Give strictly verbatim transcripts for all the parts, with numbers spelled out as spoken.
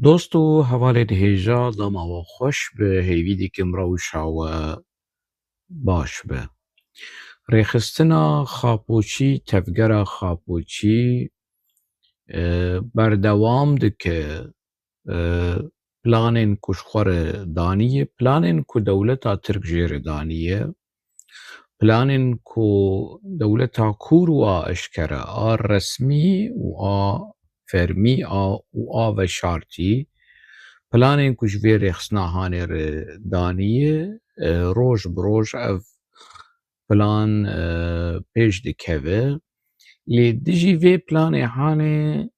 Dost û hevalên hêja, dema we xweş be, hêvî dikim rewşa we baş be. Rêxistina Xapoçî, tevgera Xapoçî, e, berdewam dike, e, planên ku ji xwe re daniye, planên ku dewleta Tirk jê re daniye, planên ku dewleta Kûr wa eşkere, a resmî û a fermî, a û a veşartî, planên ku ji vê rêxistina hanê re daniye, e, roj bi roj ev plan, e, pêş dikeve. Lê dijî vê planê hanê,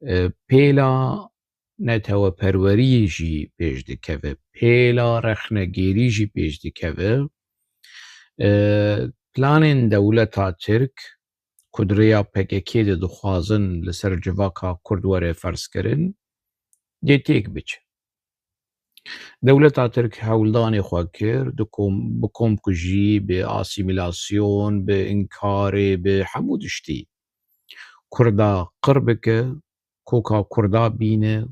e, pêla neteweperweriyê jî pêş dikeve, pêla rexnegêrî jî pêş dikeve. E, planên dewleta Tirk ku di rêya P K K de dixwazin li ser civaka Kurd were ferzkirin, dê têk biçe. Dewleta Tirk hewldanê xwe kir, di kom, bi komkujî, bi asîmîlasyon, bi înkarê, bi hemû tiştî Kurda qir bike, koka Kurda bîne,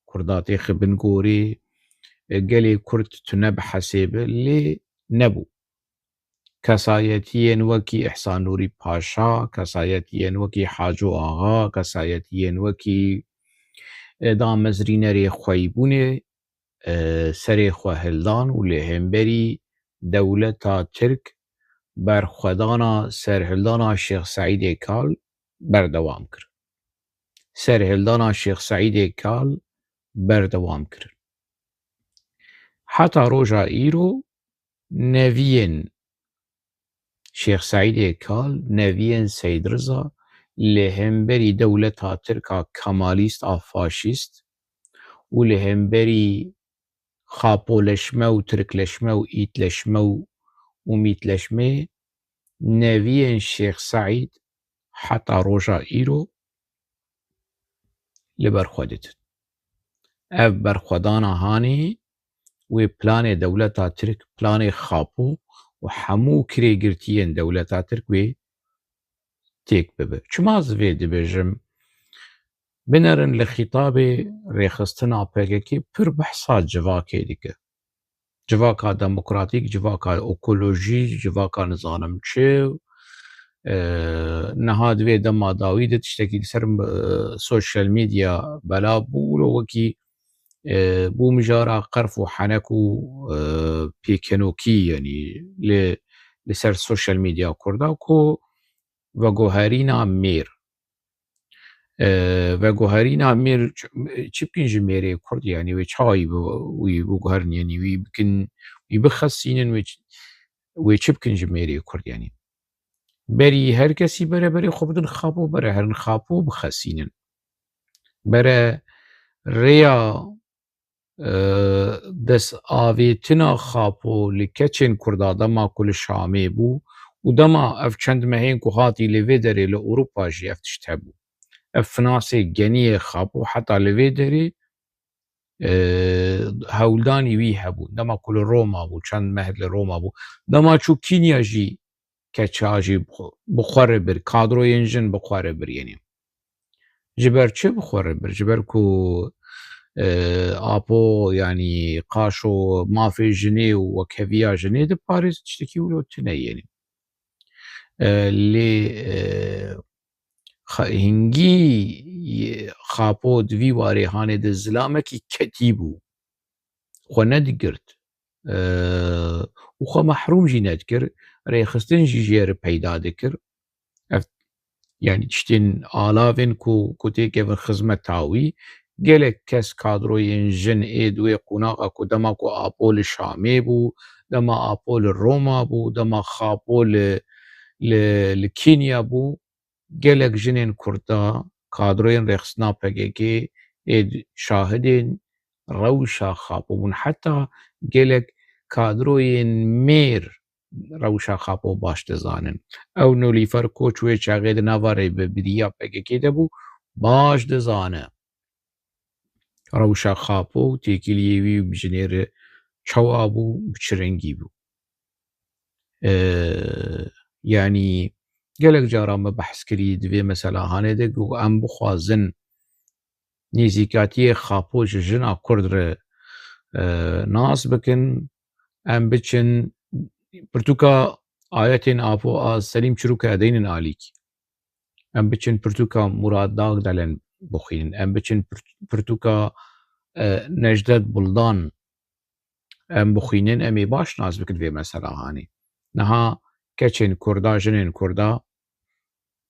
Kurda têxe bin gorê, e, gelê Kurd tune bihesêbe, lê nebû. Kesayetiyên wekî Îhsan Nûrî Paşa, kesayetiyên wekî Haco Axa, kesayetiyên wekî, e, damezrînerê xweybûnê, e, serê xwe hildan û li hemberî dewleta Tirk berxwedana serhildana Şêx Seîdê Kal berdewam kir. Serhildana Şêx Seîdê Kal berdewam kir. Heta roja îro neviyên Şêx Seîdê Kal, neviyên Seyd Riza li hemberî dewleta Tirk a kemalîst a faşîst û li hemberî xapoleşme û tirkleşme û îtleşme û, û mîtleşmê neviyên Şêx Seîd heta roja îro li ber xwe didin. Ev berxwedana hanê wê planê dewleta Tirk, planê Xapo û hemû kirêgirtiyên dewleta Tirk wê têk bibe. Çima ez vê dibêjim? Binerin li xîtabê rêxistina P K K pir behsa civakê dike. Civaka demokratîk, civaka ekolojî, civaka nizanim çi. E, niha di vê dema dawî de tiştekî li ser, e, sosyal medya bela bû, wilo wekî, e, bû mijara qerf û henek û, e, pêkenokî, yanî li, li ser sosyal medya Kurda ku veguherîna mêr. E, veguherîna mêr, çi, çi bikin ji mêrê Kurd, yanî wê çawa wî bi-, wî biguherin, yanî wî bikin, wî bixesînin, wê çi, wê çi bikin ji mêrê Kurd, yanî? Berî her kesî bere berê xwe bidin Xapo, bere herin Xapo bixesînin. Bere rêya e, destavêtina Xapo li keçên Kurda dema ku li Şamê bû û dema ev çend mehên ku hatî li vê derê li Ewropa jî ev tişt hebû. Ev finasê geniyê Xapo heta li vê derê, e, hewldanî wî hebû. Dema ku li Roma bû, çend meh li Roma bû. Dema çû Kenya jî keça jî bi xwe, bi xwe re bir, kadroyên jin bi xwe re bir, yanî. Ji ber çi bi xwe re bir? Ji ber ku, e, Apo, yanî qaşo mafê jinê û wekheviya jinê diparêz, tiştekî wilo tune, yanî. E, lê, e, xa-, hingî Xapo di vî warê hanê de zilamekî ketî bû. Xwe nedigirt. E, û xwe mehrûm jî nedikir. Rêxistin jî jê re peyda dikir. Ev, yanî tiştên alavên ku, ku têkevin xizmeta wî. Gelek kes kadroyên jin ê di wê qonaxa ku dema ku Apo li Şamê bû, dema Apo li Roma bû, dema Xapo li, li, li Kenya bû, gelek jinên Kurda, kadroyên rêxistina P K K ê şahidên rewşa Xapo bûn. Heta gelek kadroyên mêr rewşa Xapo baş dizanin. Ew Nilûfer Koç wê çaxê di nava rêvebiriya P K K de bû, baş dizane rewşa Xapo û têkiliyê wî bi jinê re çawa bû, bi çi rengî bû. E, yanî gelek cara me behs kirî di vê mesela hanê de ku em bixwazin nêzîkatiyê Xapo ji jina Kurd re, e, nas bikin, em biçin pirtûka ayetên Apo a Selîm Çirûka deynin alîkî. Em biçin pirtûka Murad Dagdelen bixwînin. Em biçin pir-, pirtûka, e, Necdet Buldan em bixwînin, em ê baş nas bikin vê mesela hanê. Niha keçên Kurda, jinên Kurda,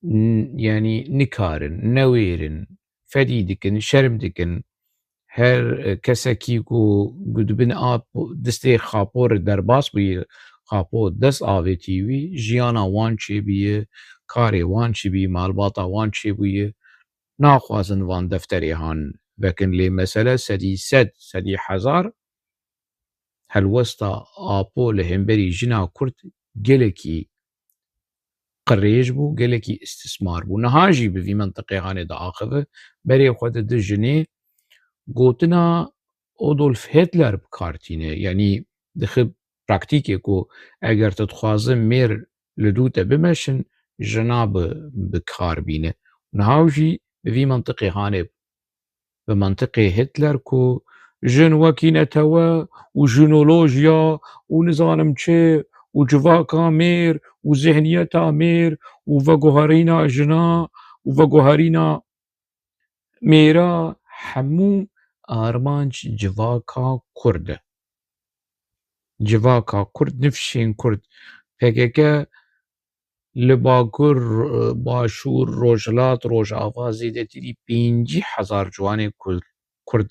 n-, yanî nikarin, newêrin, fedî dikin, şerm dikin. Her, e, kesekî ku, ku di bin ap-, distê Xapo re derbas bûye, Xapo dest avêtî wî, jiyana wan çêbûye, karê wan çêbûye, malbata wan çêbûye, naxwazin van defterê han vekin. Lê mesele sedî sed, sedî hezar helwesta Apo li hemberî jina Kurd gelekî qirêj bû, gelekî îstismar bû. Niha jî bi vî mentiqê hanê diaxive, berê xwe dide jinê, gotina Adolf Hitler bi kar tîne. Yanî dixe praktîkê ku eger tu dixwaze mêr li dû te bimeşin, jina bi, bi kar bîne. Niha jî bi vî mentiqê hanê, bi mentiqê Hitler ku jin wekî netewe û jinolojiya û nizanim çi û civaka mêr û zihniyeta mêr û veguherîna jina û veguherîna mêra hemû armanc civaka Kurd e. Civaka Kurd, nifşên Kurd. P K K li Bakur, Başûr, Rojhilat, Rojava zêdetirî pêncî hezar ciwanê Kurd, Kurd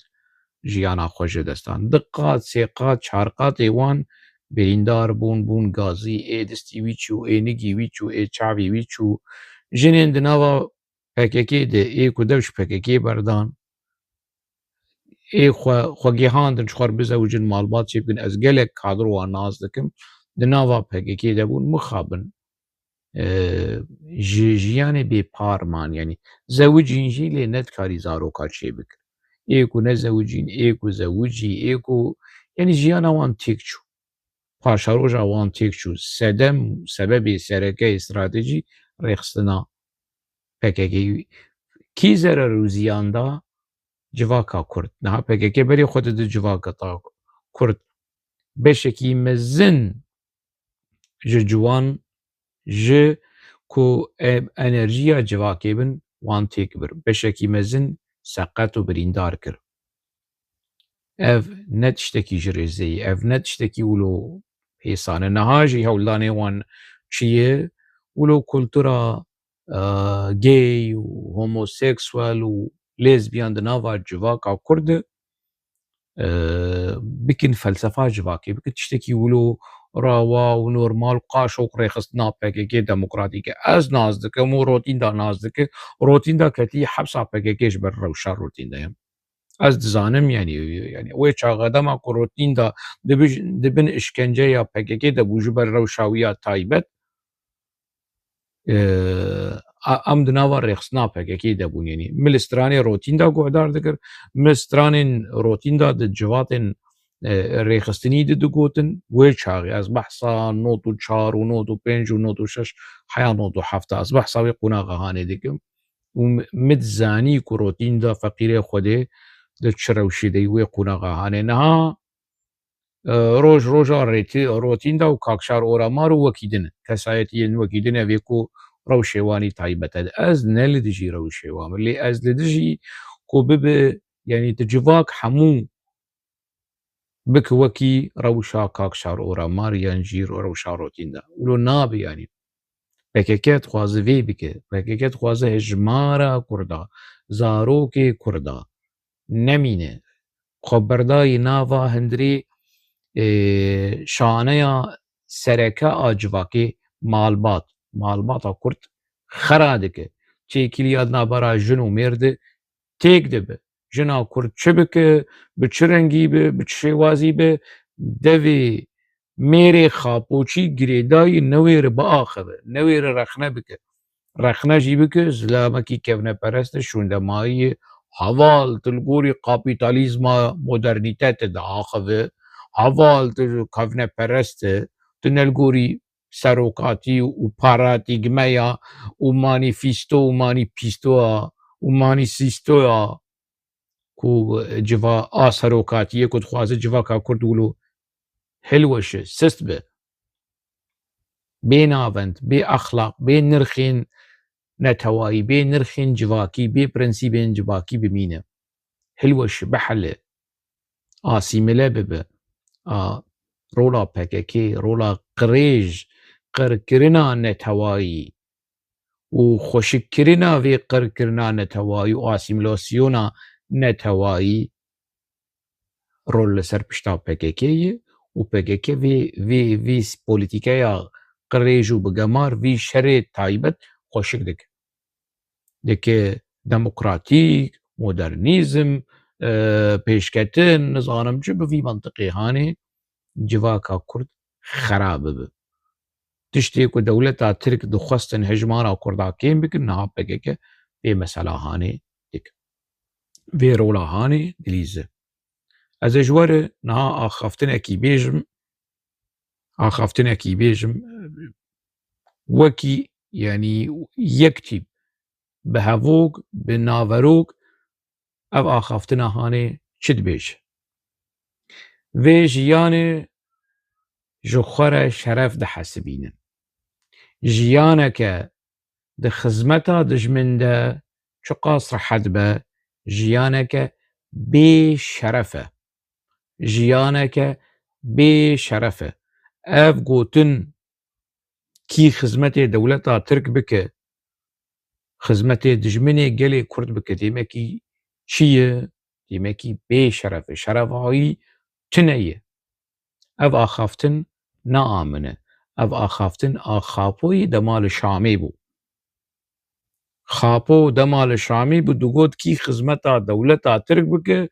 jiyana xwe ji dest dan. Di qat, sê qat, çar qatê wan birîndar bûn, bûn gazî, ê distî wî çû, ê nigî wî çû, ê çavî wî çû. Jinên di nava P K K de, ê ku dev ji P K K berdan, ê xwe, xwe gihandin, ji xwe re bizewicin, malbat çêbikin. Ez gelek kadrowa nas dikim, di nava P K K de bûn, mixabin, e, ji jiyanê bêpar man, yanî zewicîn jî lê nedikarî zaroka çêbikin. Ê ku nezewicîn, ê ku zewicî, ê ku, yanî jiyana wan têk çû. Paşeroja wan têk çû. Sedem, sebebê sereke yê stratejî rêxistina P K K. Kî zerer û ziyan da? Civaka Kurd. Niha P K K berê xwe dide civaka ta Kurd. Beşekî mezin ji ciwan, ji ku e-, enerjiya civakê bin, wan têk bir. Beşekî mezin seqet û birîndar kir. Ev ne tiştekî ji rêzê ye, ev ne tiştekî wilo hêsan e. Niha jî hewldanê wan çi ye? Wilo kultura, e, gay û homoseksuel û lezbiyan di nava civaka Kurd de, e, bikin felsefa civakê, bikin tiştekî wilo rawa û normal û qaşok rêxistina P K K demokratîk e. Ez nas dikim û Rotînda nas dike. Rotînda ketî hepsa P K K ji ber rewşa Rotînda ye. Ez dizanim, yanî, yanî wê çaxa dema ku Rotînda di bij-, di bin îşkenceya P K K de bû ji ber rewşa wî ya taybet, e, a-, em di nava rêxistina P K K de bûn. Yanî min li stranê Rotînda guhdar dikir, min stranên Rotînda di civatên, e, rêxistinî de digotin. Wê çaxê ez behsa not û çar û not û pênc û not û şeş heya not û heft, ez behsa wê qonaxa hanê dikim. Û mi, mi dizanî ku Rotînda feqîrê Xwedê di çi rewşê de yî, wê qonaxa hanê. Niha, e, roj roja rêtî-, Rotînda û Kakşar Oramar û wekî din, kesayetiyên wekî din, ev ê ku rewşê wanî taybet e. Ez ne li dijî rewşê wan me, lê ez li dijî ku bibe, yanî tu civak hemû bik wekî rewşa Kakşar Oramar yan jî rewşa Rotînda. Wilo nabe, yanî P K K dixwaze vê bike. P K K dixwaze hejmara Kurda, zarokê Kurda nemîne. Xwe berdayî nava hundirê, e, şaneya sereke a civakê, malbat. Malbata Kurd xera dike. Têkiliya di navbera jin û mêr de têk dibe. Jina Kurd çi bike, bi çi rengî be, bi çi şêwazî be, devê mêrê Xapoçî girêdayî newêre biaxive, newêre rexne bike. Rexne jî bike, zilamekî kevneperest e, şûndemayî ye. Heval tu li gorî kapîtalîzma modernîte te diaxive. Heval tu kevneperest e. Tu ne li gorî serokatî û paratîgmeya û manîfîsto û manîpîstoya û manîsîstoya ku civa a serokatiyê ku dixwaze civaka Kurd wilo hilweşe, sist be, bê navend, bê exlaq, bê nirxên netewayî, bê nirxên civakî, bê prensîbên civakî bimîne. Hilweşe, bihele, asîmile bibe. A, rola P K K, rola qirêj, qirkirina netewayî û xweşikkirina vê qirkirina netewayî û asîmîlasyona netewayî rol li ser pişta P K K ye û P K K vê, vê, vê polîtîkeya qirêj û bigemar, vî şerê taybet xweşik dike. Dike demokratîk, modernîzm, e, pêşketin, nizanim çi, bi vî mentiqê hanê civaka Kurd xera bibe. Tiştê ku dewleta Tirk dixwestin hejmara Kurda kêm bikin, niha P K K vê mesela hanê dike. Vê rola hanê dilîze. Ez ê ji we re niha axaftinekî bêjim, axaftinekî bêjim, wekî, yanî yek tîp, bi hevok, bi naverok, ev axaftina hanê çi dibêje? Vê jiyanê ji xwe re şeref dihesibînin. Jiyaneke di xizmeta dijmin de çiqas rehet be, jiyaneke bê şeref e. Jiyaneke bê şeref e. Ev gotin, kî xizmetê dewleta Tirk bike, xizmetê dijminê gelê Kurd bike, dêmekî çi ye? Dêmekî bê şeref e. Şerefa wî tune ye. Ev axaftin ne a min e. Ev axaftin a Xapoyî dema li Şamê bû. Xapo dema li Şamê bû, digot, kî xizmeta dewleta Tirk bike,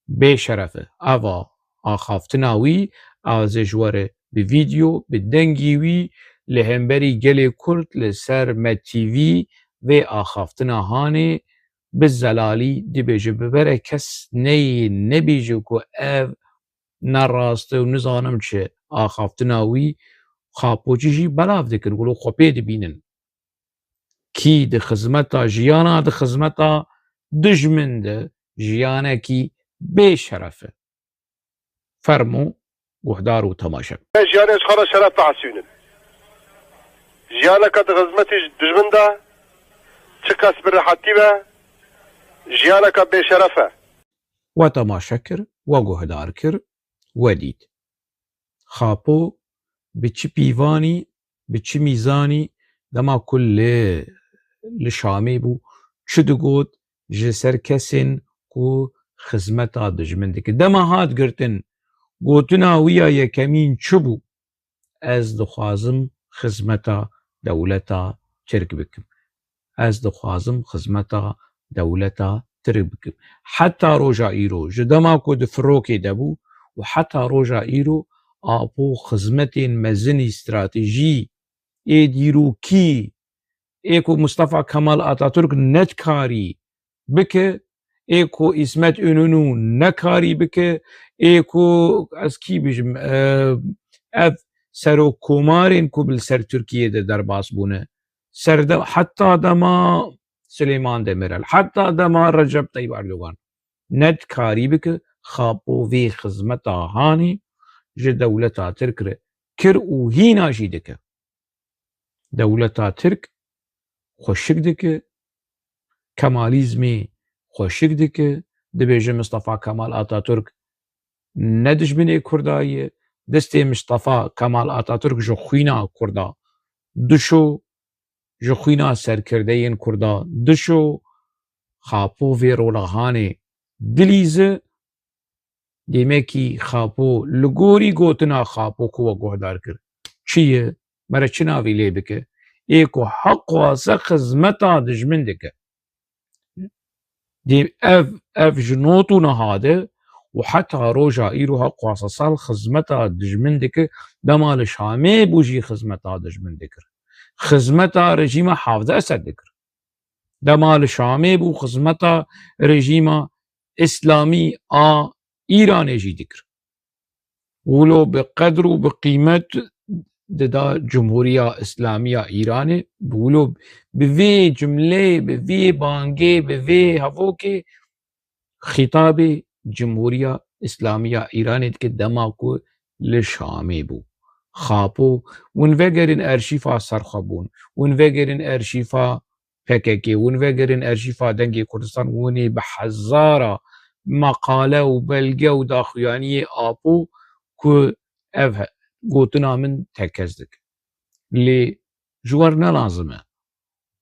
bê şeref e. Eva axaftina wî, ez ê ji we re bi vîdeo, bi dengî wî li hemberî gelê Kurd li ser Me T V vê axaftina hanê bi zelalî dibêje. Bi bere kes neyê nebêje ku ev ne rast e û nizanim çi. Axaftina wî Xapoçî jî belav dikin, wilo xwe pê dibînin. Kî di xizmeta jiyana, di xizmeta dijmin de jiyanekî bê şeref e. Fermo, guhdar û temaşe. Jiyanê ji xwe re şeref bihesînin. Jiyaneke di xizmetî dijmin de çi kes bi rehetî be, jiyaneke bê şeref e. We temaşe kir, we guhdar kir, we dît. Xapo bi çi pîvanî, bi çi mîzanî dema ku li, li Şamê bû, çi digot ji ser kesên ku xizmeta dijmin dike. Dema hat girtin, gotina wî ya yekemîn çi bû? Ez dixwazim xizmeta dewleta Tirk bikim. Ez dixwazim xizmeta dewleta Tirk bikim. Heta roja îro, ji dema ku di firokê de bû û heta roja îro, Apo xizmetên mezinî stratejî ê dîrokî ê ku Mustafa Kemal Atatürk nedikarî bike, ê ku Îsmet Înonû nekarî bike, ê ku ez kî bijim, e, ev serokkomarên ku bi li ser Tirkiyê de derbas bûne, serde-, heta dema Silêman Demirel, heta dema Recep Tayyip Erdogan nedikarî bike, Xapo vê xizmeta hanê ji dewleta Tirk re kir û hîna jî dike. Dewleta Tirk xweşik dike, Kemalîzmê xweşik dike, dibêje Mistefa Kemal Atatürk ne dijminê Kurda ye, destê Mistefa Kemal Atatürk ji xwîna Kurda dişo, ji xwîna serkirdeyên Kurda dişo, Xapo vê rola hanê dilîze, Dêmekî Xapo li gorî gotina Xapo ku we guhdar kir, çi ye? Mere çi navî lê bike? Ê ku heqwase xizmeta dijmin dike. Dê ev, ev ji not û niha de û heta roja îro heqwase sal xizmeta dijmin dike, dema li Şamê bû jî xizmeta dijmin dikir. Xizmeta rejîma Hafid Esed dikir. Dema li Şamê bû, xizmeta rejîma îslamî a Îranê jî dikir. Wilo bi qedr û bi qîmet dida Cumhuriya Îslamî ya Îranê, wilo bi vê cumleyê, bi vê bangê, bi vê hevokê xîtabê Cumhuriya Îslamî ya Îranê dike dema ku li Şamê bû. Xapo, hûn vegerin erşîfa serxwebûn, hûn vegerin erşîfa P K K, hûn vegerin erşîfa Dengê Kurdistan, hûn ê bi hezara meqale û belge û daxuyaniyê Apo ku ev he-, gotina min tekez dike. Lê ji we re ne lazim e.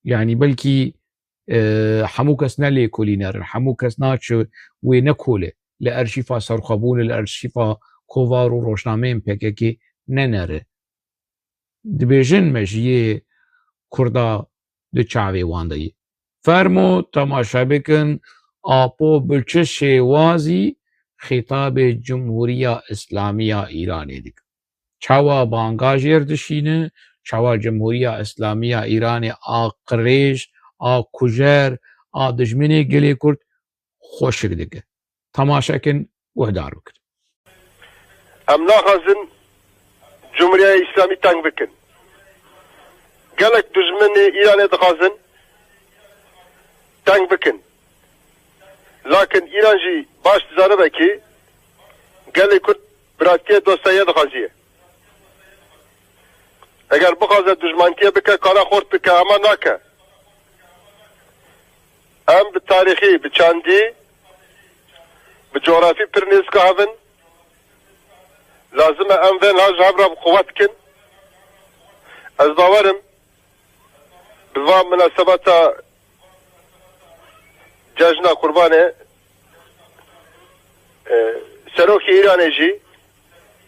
Yanî belkî, e, hemû kes ne lêkolîner in, hemû kes naçe wê nekole, li erşîfa serxwebûnê, li erşîfa kovar û rojnameyên P K K nenere. Dibêjin mejiyê Kurda di çavê wan de ye. Fermo temaşe bikin, Apo bi çi şêwazî xîtabê Cumhuriya Îslamî ya Îranê dike. Çawa banga jêr dişîne, çawa Cumhuriya Îslamî ya Îranê a qirêj, a kujer, a dijminê gelê Kurd xweşik dike. Temaşe kin, guhdar bikin. Em naxwazin Cumhuriya Îslamî teng bikin. Gelek dijminê Îranê dixwazin teng bikin. Lakin Îran jî baş dizanibe kî gelê Kurd biratiyê, dostayê dixwaziye. Eger bixwaze dijmantiyê bike, kara xort bike, ema nake. Em bi tarîxî, bi çandî, bi coğrafî pir nêzîka hev in. Lazim e em vê niha ji hev re bi quwet kin. Ez bawer im, bi van minasebeta Cejna Qurbanê, e, Serokê Îranê jî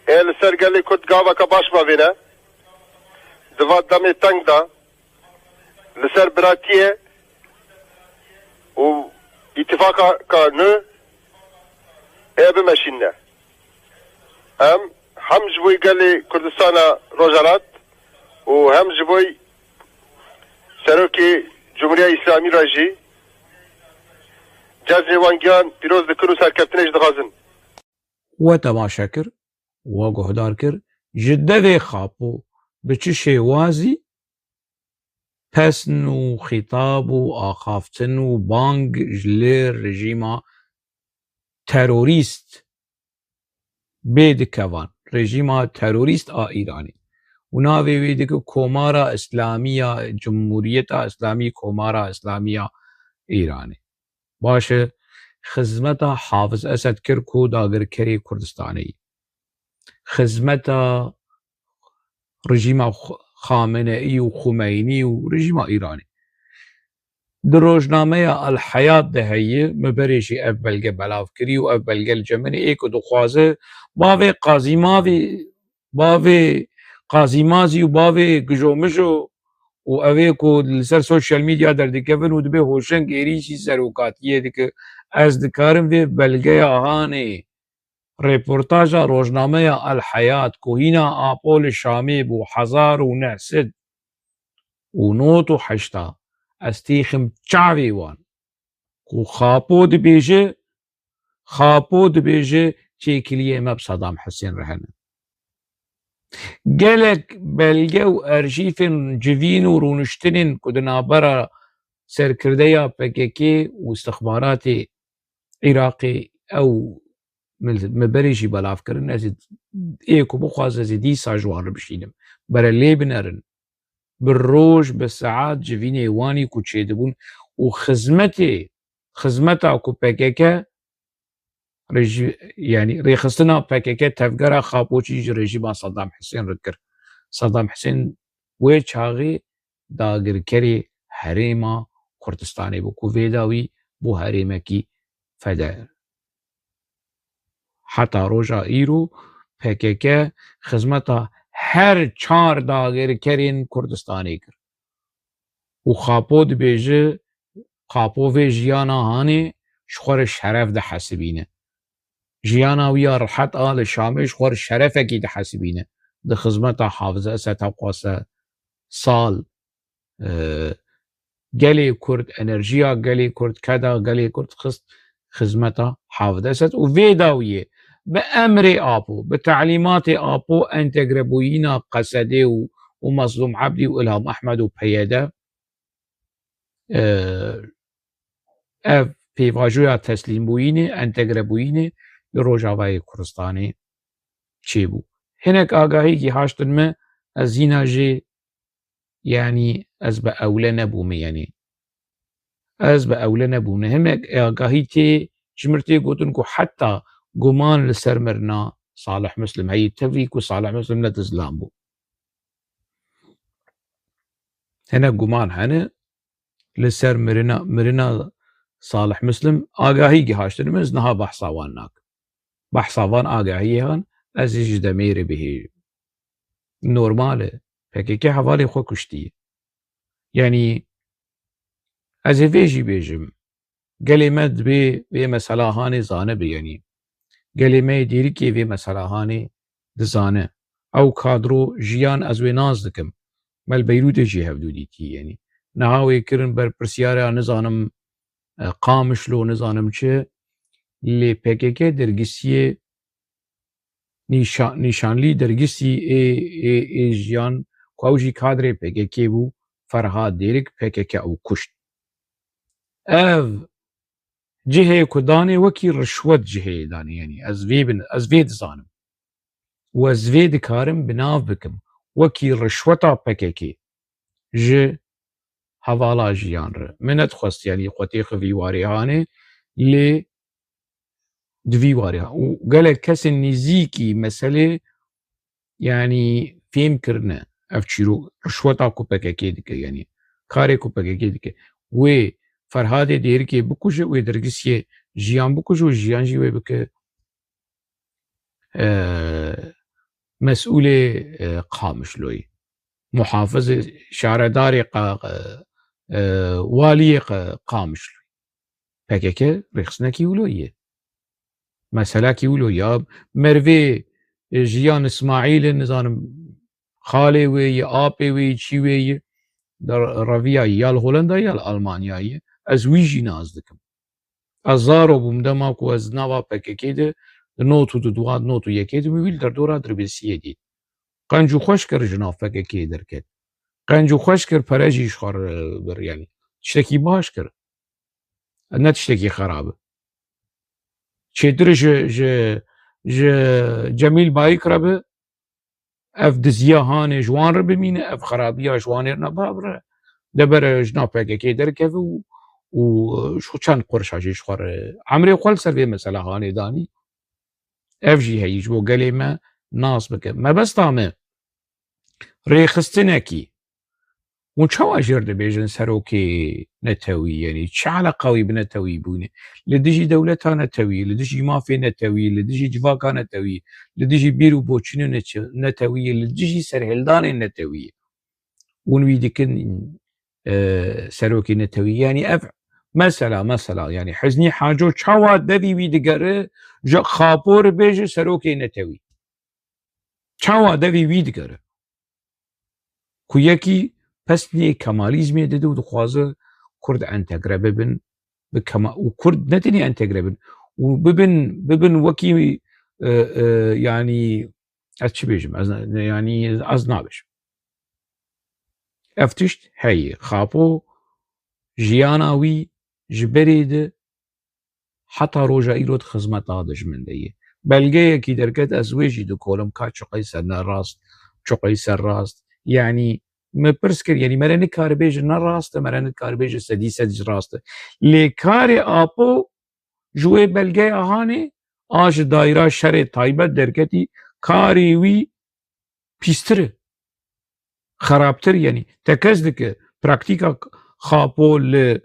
ê li ser gelê Kurd gaveke baş bavêne. Di va demê teng de li ser biratiyê û îtîfaqaka nû ê bimeşîne. Em hem ji bo gelê Kurdistana Rojhilat û hem ji bo Serokê Cumhuriya Îslamî re jî cezrê wan giyan pîroz dikin û serkeftinê jî dixwazin. We temaşe kir, we guhdar kir, ji devê Xapo bi çi şêwazî pesn û xîtab û axaftin û bang ji li rejîma terorîst bê dikevan, rejîma terorîst a Îranê. Û navê wê dike Komara Îslamî ya, Cumhuriyeta Îslamî, Komara Îslamî ya Îranê. Baş e, xizmeta Hafiz Esed kir ku dagirkerê Kurdistanê ye. Xizmeta rejîma X-, Xameneî û Xumeynî û rejîma Îranê. Di rojnameya El Heyat de heye, min berê jî ev belge belav kirî û ev belge li cem min ê ku dixwaze bavê Qazîmavî, bavê Qazîmazî û bavê Gijomijo û ev ê ku li ser sosyal medya derdikevin û dibê Hoşeng Êrîşî serokatiyê dike, ez dikarim vê belgeya hanê, reportaja rojnameya El Heyat ku hîna Apo li Şamê bû hezar û neh sed û nod û heşta, ez têxim çavê wan ku Xapo dibêje, Xapo dibêje çêkiliyê me bi Sedam Hisên re hene. Gelek belge û erjîfên civîn û rûniştinên ku di navbera serkirdeya P K K û istixbaratê Iraqê ew min, min berê jî belav kirin, ez ê, ê ku bixwaze ez ê dîsa ji wan re bişînim. Bere lê binerin. Bi roj, bi saet civînê wanî ku çêdibûn û xizmetê, xizmeta ku P K K rejî-, yanî rêxistina P K K tevgera Xapoçî ji rejîma Saddam Husên re kir. Saddam Husên wê çaxê dagirkerê herêma Kurdistanê bû, ku vê dawî bû herêmekî feder. Heta roja îro P K K xizmeta her çar dagirkerên Kurdistanê kir. Û Xapo dibêje, Xapo vê jiyana hanê ji xwe re şeref dihesibîne. Jiyana wî ya rihet a li Şamê ji xwe re şerefekî dihesibîne. Di xizmeta Hafiz Esed hewqasa sal, e, gelê Kurd, enerjiya gelê Kurd, keda gelê Kurd xist xizmeta Hafiz Esed û vê dawiyê bi emrê Apo, bi telîmatê Apo entegrebûyîna Qesedê û, û Mezlûm Ebdî û Ilham Ehmed û P Y D, e, ev pêvajoya teslîmbûyînê, entegrebûyînê li Rojavayê Kurdistanê çêbû. Hinek agahî gihaştin me, ez hîna jê, yanî ez bi ewle nebûme, yanî ez bi ewle nebûme. Hinek agahî tê, ji mir tê gotin ku heta guman li ser mirina Salih Muslim heyî, tevî ku Salih Muslim ne dizlan bû. Hinek guman hene li ser mirina, mirina Salih Muslim, agahî gihaştin min, ez niha behsa wan nakim. Behsa van agahiyê han, ez ê ji demê re bihêjim. Normal e. P K K hevalê xwe kuştiye. Yanî, ez ê vê jî bêjim. Gelê me divê vê mesela hanê zanibe, yanî. Gelê me yê dêrikê vê mesela hanê dizane. Ew kadro jiyan ez wê nas dikim. Me li Beyrûtê jî hevdû dîtî, yanî. Niha wê kirin berpirsiyara, nizanim, e, Qamişlo, nizanim çi. Lê P K K dergisiyê nîşa-, nîşanlî dergisî ê, ê, ê jiyan ku ew jî kadrê P K K bû, Ferhad Dêrik, P K K ew kuşt. Ev cihê ku danê wekî rişwet cihê danê, yanî ez vê bin, ez vê dizanim. Û ez vê dikarim bi nav bikim. Wekî rişweta P K K ji hevala jiyan re. Min nedixwest, yanî xwe têxivî warê hanê, lê di vî warê ha. Û gelek kesên nêzîkî meselê, yanî fêm kirine. Ev çîrok, rişweta ku P K K dike, yanî karê ku P K K dike. Wê Ferhadê Dêrikê bikuje, wê dergisiyê jiyan bikuje û jiyan jî wê bike, e, mesûlê, e, Qamişloyê. Muhafizê, şaredarê Qa-, e, e, waliyê Qa-, Qamişloyê. P K K rêxistinekî wilo ye. Meselekî wilo ya. Mervê, e, jiyan Îsmaîl e, nizanim xalê wê ye, apê wê ye, çî wê ye. Da reviya ya li Holenda ya li Almanya ye. Ez wî jî nas dikim. Ez zaro bûm dema ku ez nava P K K de di not û di duwa, not û yekê de wî li derdora Dirbêsiyê dît. Qenc û xweş kir ji nav P K K derket. Qenc û xweş kir, pere jî ji xwe re bir, yanî tiştekî baş kir. Ne tiştekî xerab e. Çêtir ji, ji, ji Cemîl Bayik re bi, ev diziya hanê ji wan re bimîne, ev xerabiya ji wanê re neba bire. De bere ji nav P K K derkeve û, û ji xwe çend qurşa jî ji xwe re. Emrê xwe li ser vê mesela hanê danî. Ev jî heyî ji bo gelê me nas bike. Mebesta me rêxistinekî. Hûn çawa jêr dibêjin serokê netewî, yanî çi eleqa wî bi netewî bûne? Li dijî dewleta netewî, li dijî mafê netewî, li dijî civaka netewî, li dijî bîr û boçînê neçe-, netewî, li dijî serhildanên netewî. Hûn wî dikin, e, serokê netewî. Yanî ev mesela, mesela, yanî Hiznî Haco çawa devî wî digere, ji Xapo re bêje serokê netewî. Çawa devî wî digere? Ku yekî pesnê Kemalîzmê dide û dixwaze Kurd entegre bibin, bi Kema-, û Kurd ne tenê entegre bin, û bibin, bibin wekî, e, e, yanî, ez çi bêjim? Ez ne-, yanî, ez nabêjim. Ev tişt heye. Xapo jiyana wî ji berê de heta roja îro di xizmeta dijmin de ye. Belgeyekî derket, ez wê jî dikolim ka çiqey ser ne rast, çiqey ser rast. Yanî me pirs kir, yanî mere nikare bêje ne rast e, mere nikare bêje sedî sed jî rast e. Lê karê Apo ji wê belgeya hanê a ji dayra şerê taybet derketî, karê wî pîstir e. Xerabtir, yanî tekez dike. Praktîka Xapo li,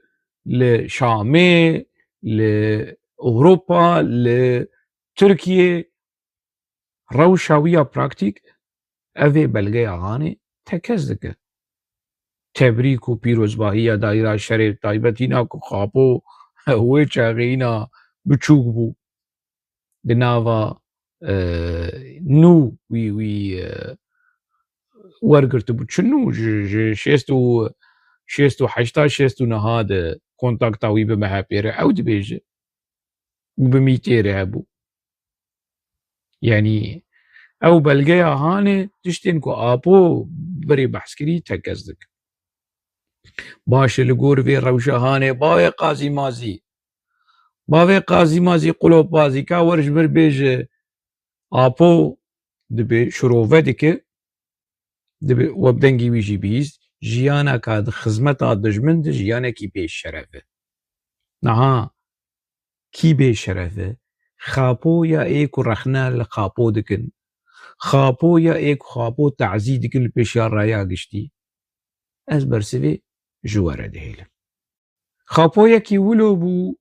li Şamê, li Ewropa, li Tirkiye, rewşa wî ya praktîk, ev ê belgeya hanê tekez dike. Tebrîk û pîrozbahiya dayra şerê taybetîna ku Xapo wê çaxê îna biçûk bû. Di nava, e, nû wî, wî, e, wergirtibû. Çi nû? Ji, ji şêst û, şêst û heşta, şêst û neh de kontakta wî bi M H P re ew dibêje. Û bi mîtê re hebû. Yanî ew belgeya hanê tiştên ku Apo berê behs kirî tekez dike. Baş e, li gor vê rewşa hanê bawê qazî mazî. Bavê Qazî Mazî Qulopbazî ka wer ji mir bêje Apo dibê şirove dike, dibê we bi dengê wî jî bihîst, jiyaneka di xizmeta dijmin de jiyanekî bêşeref e. Niha kî bêşeref e? Xapo ya ê ku rexne li Xapo dikin. Xapo ya ê ku Xapo tazî dikin li pêşiya raya giştî. Ez bersivê ji we re dihêlim. Xapo yekî wilo bû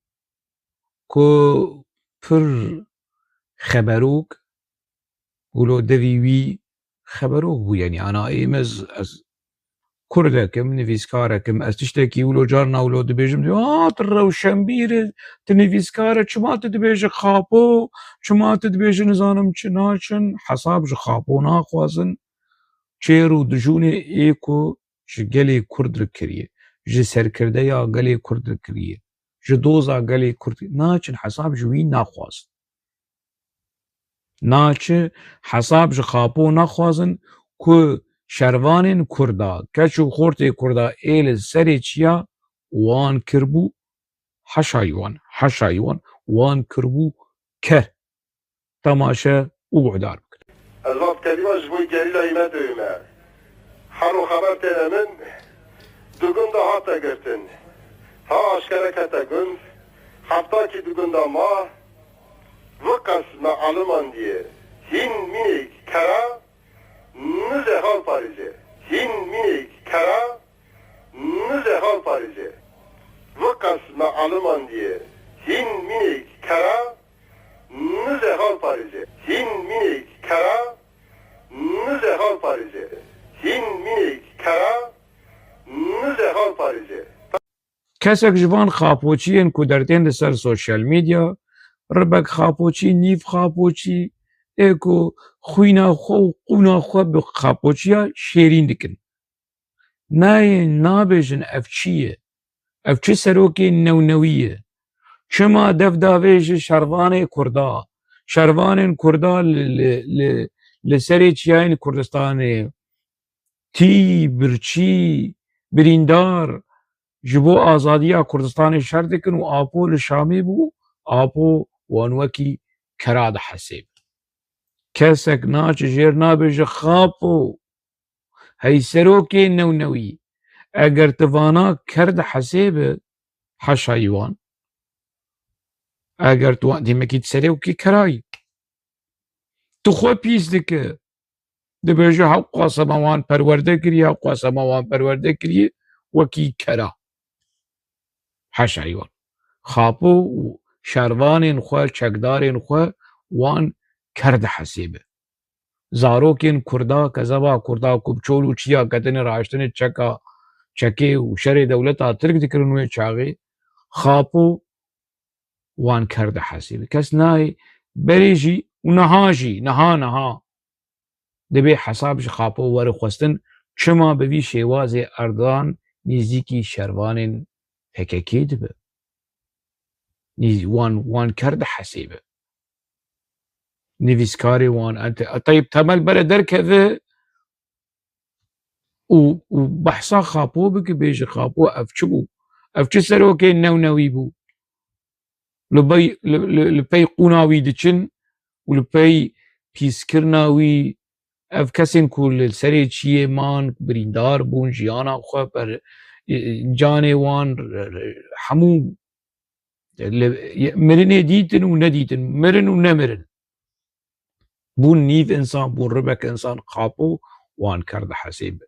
ku pir xeberok, wilo devî wî xeberok bû, yanî ana êmez ez Kurdek im, nivîskarek im, ez tiştekî wilo carna wilo dibêjim, dibê, "A, tu rewşenbîr î, tu nivîskar î, çima tu dibêjî Xapo, çima tu dibêjî nizanim çi naçin?" Hesab ji Xapo naxwazin. Çêr û dijûnê ê ku ji gelê Kurd re kiriye, ji serkirdeya gelê Kurd re kiriye, ji doza gelê Kurd naçin hesab ji wî naxwazin. Naçi hesab ji Xapo naxwazin ku şervanên Kurda, keç û xortê Kurda ê li serê çiya wan kiribû, heşayî wan, heşayî wan, wan kiribû ker, temaşe û guhdar bikin. Ez va bi kelîma ji bo gerîlayî me dewê me. Her ro xeber têne min, di gunda hate girtin. Ha aşkere kete gund, heftakî di gunda ma, viqes me alimandiye. Hîn mînêk kera, nizê xal parêze. Hîn mînêk kera, nizê xal parêze. Viqes me alimandiye. Hîn mînêk kera, nizê xal parêze. Hîn mînêk kera, nizê xal parêze. Hîn mînêk kera, nizê xal parêze. Kesek ji van xapoçiyên ku dertên li ser sosyal medya, ribek xapoçî, nîv xapoçî, ê ku xwîna xwe û qûna xwe bi xapoçiya şêrîn dikin. Nayê nabêjin ev çi ye? Ev çi serokê newnewî ye? Çima dev davêje şervanê Kurda? Şervanên Kurda li, li, li, li serê çiyayên Kurdistanê tî, birçî, birîndar ji bo azadiya Kurdistanê şer dikin û Apo li Şamê bû, Apo wan wekî kera dihesêbe. Kesek naçe jêr nabêje Xapo. Hey serokê newnewî, eger tu vana ker dihesêbe, heşayî wan. Eger tu wan, demekî tu serokê kerayî. Tu xwe pîs dike. Dibêje hewqasa me wan perwerde kiriye, hewqasa me wan perwerde kiriye, wekî kera. Heşayî wan. Xapo û şervanên xwe, çekdarên xwe wan ker dihesêbe. Zarokên Kurda, kezeba Kurda ku bi çol û çiya ketine raştine çeka, çekê û şerê dewleta Tirk dikirin wê çaxê, Xapo wan ker dihesêbe. Kes nayê berê jî û niha jî, niha, niha dibê hesab ji Xapo were xwestin, çima bi vî şêwazê Erdogan nêzîkî şervanên P K K dibe? Nêz-, wan, wan ker dihesêbe. Nivîskarê wan, ente-, Tayyip Temel bere derkeve û, û behsa Xapo bike, bêje Xapo ev çi bû? Ev çi serokê newnewî bû? Li bey-, li, li, li pey qûna wî diçin û li pey pîskirina wî, ev kesên ku li serê çiyê man, birîndar bûn, jiyana xwe per, e, canê wan, re-, re-, hemû li, mirinê dîtin û nedîtin, mirin û nemirin. Bûn nîv însan, bûn ribek însan, Xapo wan ker dihesêbe.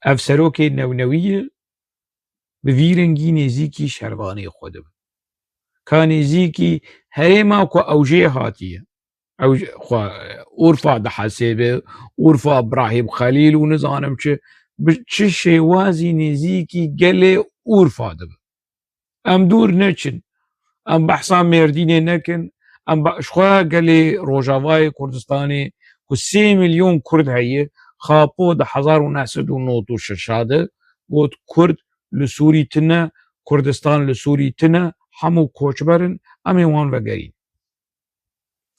Ev serokê newnewî ye, bi vî rengî nêzîkî şervanê xwe dibe. Ka nêzîkî herêma ku ew jê hatiye. Ew jê, xwe, Urfa dihesêbe, Urfa Brahîm Xelîl û nizanim çi, bi çi şêwazî nêzîkî gelê Urfa dibe. Em dûr neçin. Em behsa Mêrdînê nekin. Em be-, ji xwe gelê Rojavayê Kurdistanê ku sê milyon Kurd heye, Xapo di hezar û neh sed û nod û şeş de got, Kurd li Sûrî tune, Kurdistan li Sûrî tune, hemû koçber in, em ê wan vegerîn.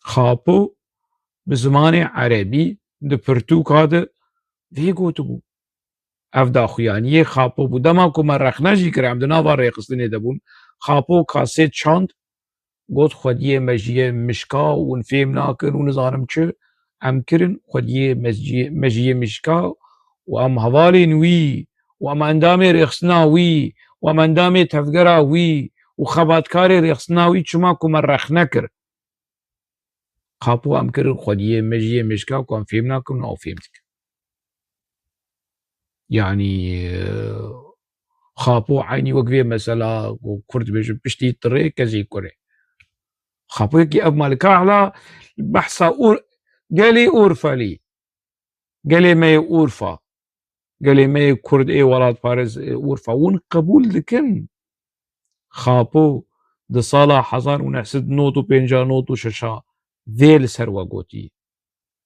Xapo bi zimanê erebî di pirtûka de vê gotibû. Ev daxuyaniyê Xapo bû. Dema ku me rexne jî kir, em di nava rêxistinê de bûn, Qapo kasêt çand, got, xwediyê mejiyê mişka û hûn fêm nakin û nizanim çi, em kirin xwediyê mejiyê, mejiyê mişka û em hevalên wî û em endamê rêxistina wî û em endamê tevgera wî û xebatkarê rêxistina wî, çima ku me rexne kir. Qapo em kirin xwediyê mejiyê mişka ku em fêm nakin û ew fêm dikin. Yanî, e, Xapo eynî wek vê mesela ku Kurd dibêjin piştî tirê kezî kurê. Xapo yekî ev malika hela behsa Ur-, gelê Urfelî. Gelê me yê Urfa. Gelê me yê Kurd ê welatparêz ê Urfa. Hûn qebûl dikin. Xapo di sala hezar û neh sed û nod û pênc a nod û şeş a vê li ser we gotî.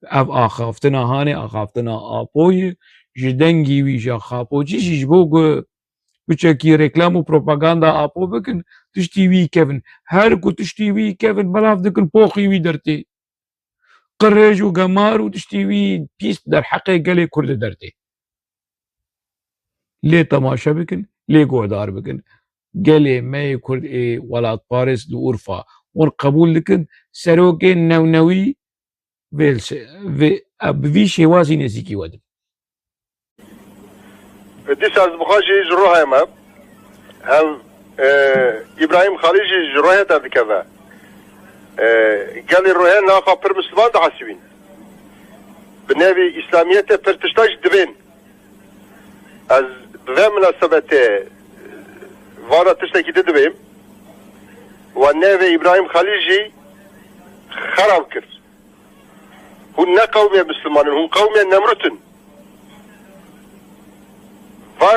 Ev axaftina hanê, axaftina Apoyê, ji dengî wî, ji Xapocî jî, ji bo ku piçekî reklam û propaganda Apo bikin, tiştî wî kevin. Her ku tiştî wî kevin, belav dikin poxî wî dertê. Qirêj û gemar û tiştî wî pîs derheqê gelê Kurd dertê. Lê temaşe bikin, lê guhdar bikin. Gelê me yê Kurd ê welatparêz li Urfa, hûn qebûl dikin, serokê newnewî vê li se-, vê, bi vî şêwazî nêzîkî we dibin. Dîsa ez bi xwe jî ji Rohê me. Ev, e, Îbrahîm Xalî jî ji Rohê derdikeve. E, gelê Rohê naxa pir Misliman dihesibîn. Bi navê Îslamiyetê pir tişta jî dibên. Ez bi vê minasebetê vana tiştekî di dibêm. We navê Îbrahîm Xalî jî xerab kir. Hûn ne qewmê Misliman in, hûn qewmê Nemrût in. Va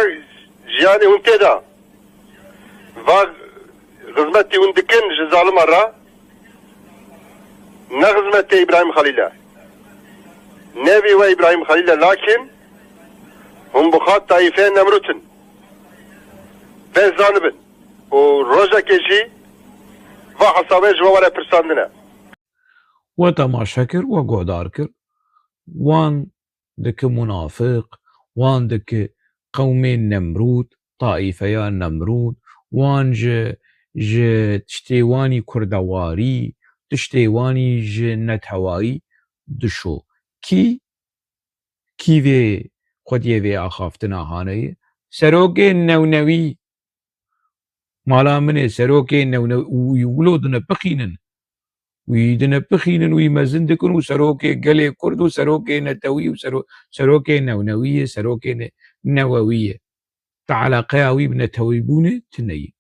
jiyanê hûn tê de. Va xizmetî hûn dikin ji zalima re, ne xizmetê Îbrahîm Xelîl e. Nevî we Îbrahîm Xelîl e, lakin hûn bi xwe tayîfeyê Nemrût in. Vê zanibin. Û rojekê jî va hesabê ji we were pirsandine. We temaşe kir, we guhdar kir. Wan dike munafiq, wan dike qewmê Nemrûd, taîfeya Nemrûd, wan ji, ji tiştê wanî kurdewarî, tiştê wanî ji netewayî dişo. Kî, kî vê xwediyê vê axaftina haneyê? Serokê newnewî, mala min ê, serokê newne-, wî wilo dinepixînin. Wî dinepixînin, wî mezin dikin û serokê gelê Kurd û serokê netewî û sero-, serokê newnewî ye, serokê ne-, newewî ye. Ti eleqeya wî bi netewîbûnê tune ye.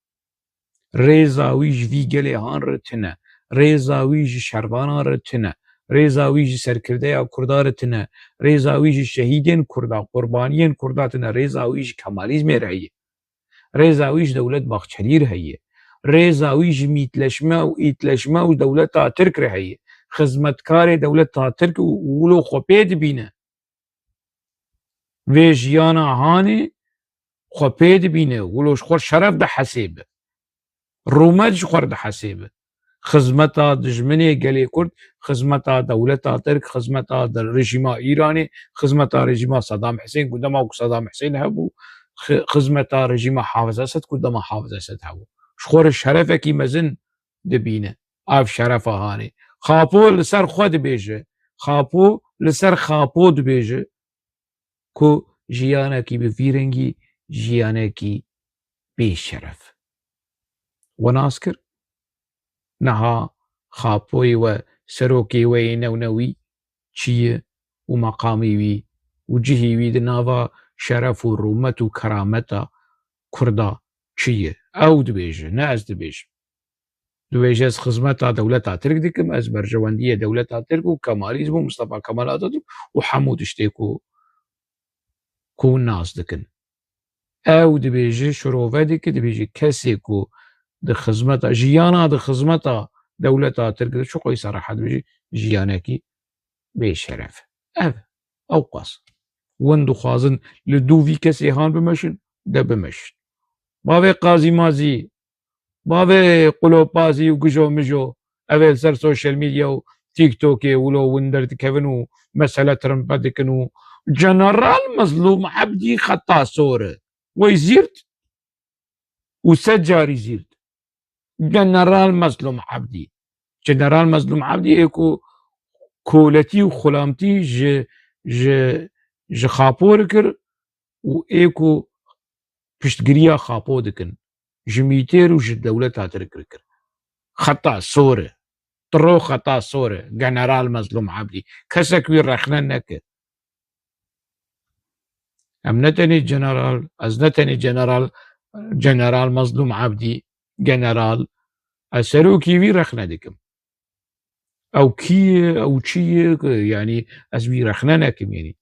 Rêza wî ji vî gelê han re tune. Rêza wî ji şervanan re tune. Rêza wî ji serkirdeya Kurda re tune. Rêza wî ji şehîdên Kurda, qurbaniyên Kurda tune. Rêza wî ji Kemalîzmê re heye. Rêza wî ji Dewlet Bahçelî re heye. Rêza wî ji mîtleşme û îtleşme û dewleta Tirk re heye. Xizmetkarê dewleta Tirk û wilo xwe pê dibîne. Vê jiyana hanê xwe pê dibîne, wilo ji xwe şeref dihesêbe. Rûmet ji xwe re dihesêbe. Xizmeta dijminê gelê Kurd, xizmeta dewleta Tirk, xizmeta de-, rejîma Îranê, xizmeta rejîma Sedam Hisên, ku dema ku Sedam Hisên hebû, xi-, xizmeta rejîma Hafiz Esed, ku dema Hafiz Esed hebû. Ji xwe re şerefekî mezin dibîne. Ev şerefa hanê. Xapo li ser xwe dibêje. Xapo li ser Xapo dibêje ku jiyanekî bi vî rengî, jiyanekî bê şeref. We nas kir? Niha Xapoyê we, serokê we yê newnewî çi ye û meqamê wî û cihê wî di nava şeref û rûmet û kerameta Kurda çi ye? Ew dibêje, ne ez dibêjim. Dibêje, ez xizmeta dewleta Tirk dikim, ez berjewendiyê dewleta Tirk û Kemalîzm û Mustafa Kemal Atatürk û hemû tiştê ku, ku nas dikin. Ew dibêje, şirove dike, dibêje, kesê ku di xizmeta, jiyana di xizmeta dewleta Tirk de, çi qoysa rehet bêje, jiyanekî bê şeref. Ev, ew qas. Win dixwazin li dû vî kesê han bimeşin, de bimeşin. Bavê qazî mazî, bavê qulopazî û gijo mijo, ev ê li ser social media û TikTokê wilo win derdikevin û mesele trimpe dikin û General Mezlûm Ebdî xeta sor e. Wey zîrt û sed carî zîrt. General Mezlûm Ebdî. General Mezlûm Ebdî ê ku koletî û xulamtî ji, ji, ji Xapo re kir û ê ku piştgiriya Xapo dikin, ji Mîtêr û ji dewleta Tirk re kir. Xeta sor e. Tiro xeta sor e. General Mezlûm Ebdî. Kesek wî rexne neke. Em ne tenê general, ez ne tenê general, general Mezlûm Ebdî, general, ez serokî wî rexne dikim. Ew kî ye, ew çi ye, yanî ez wî rexne nekim, yanî.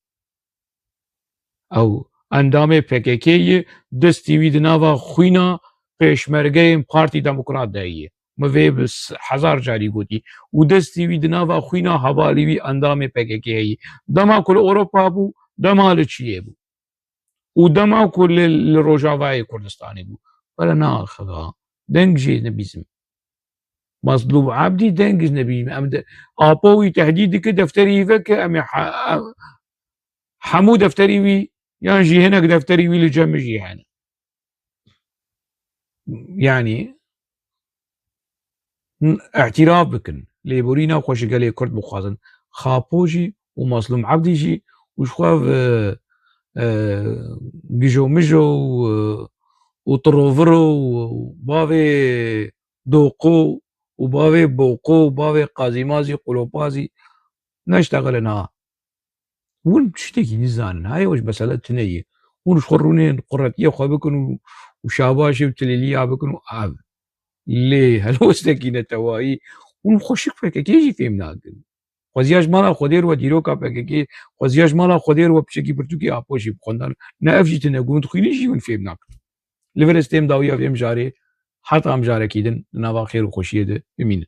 Ew endamê P K K ye, destî wî di nava xwîna pêşmergeyên Partî Demokrat de ye. Min vê bi s-, hezar carî gotî. Û destî wî di nava xwîna hevalî wî endamê P K K ye. Dema ku li Ewropa bû, dema li çiyê bû. Û dema ku li, li Rojavayê Kurdistanê bû. Were naxiva. Deng jê nebîzim. Mazlûm Ebdî deng ji nebîzim. Em de, Apo wî tehdîd dike, defterî wî veke, em ê he-, em, hemû defterî wî, yan jî hinek defterî wî li cem min jî hene. Yanî, n-, îtiraf bikin. Lêborîna xwe ji gelê Kurd bixwazin. Xapo jî û Mazlûm Ebdî jî û ji xwe ve, e, gijo mijo û, û tiroviro û bavê doqo û bavê boqo û bavê qazîmazî qulopazî neştexilin ha. Hûn tiştekî nizanin. Hayê, wê ji mesele tune ye. Hûn ji xwe rûnên quretiyê xwe bikin û, û şabaşê û tilêliya bikin û av. Lê helwestekî netewayî, hûn xweşik P K K jî fêm nakin. Xweziya ji mala Xwedê re we dîroka P K K, xweziya ji mala Xwedê re we piçekî pirtûkê Apo jî bixwendin. Ne ev jî tune, ku hûn dixwînin jî hûn fêm nakin. Li vir ez têm dawiya vê mijarê, heta mijarekî din, di nava xêr û xweşiyê de bimînin.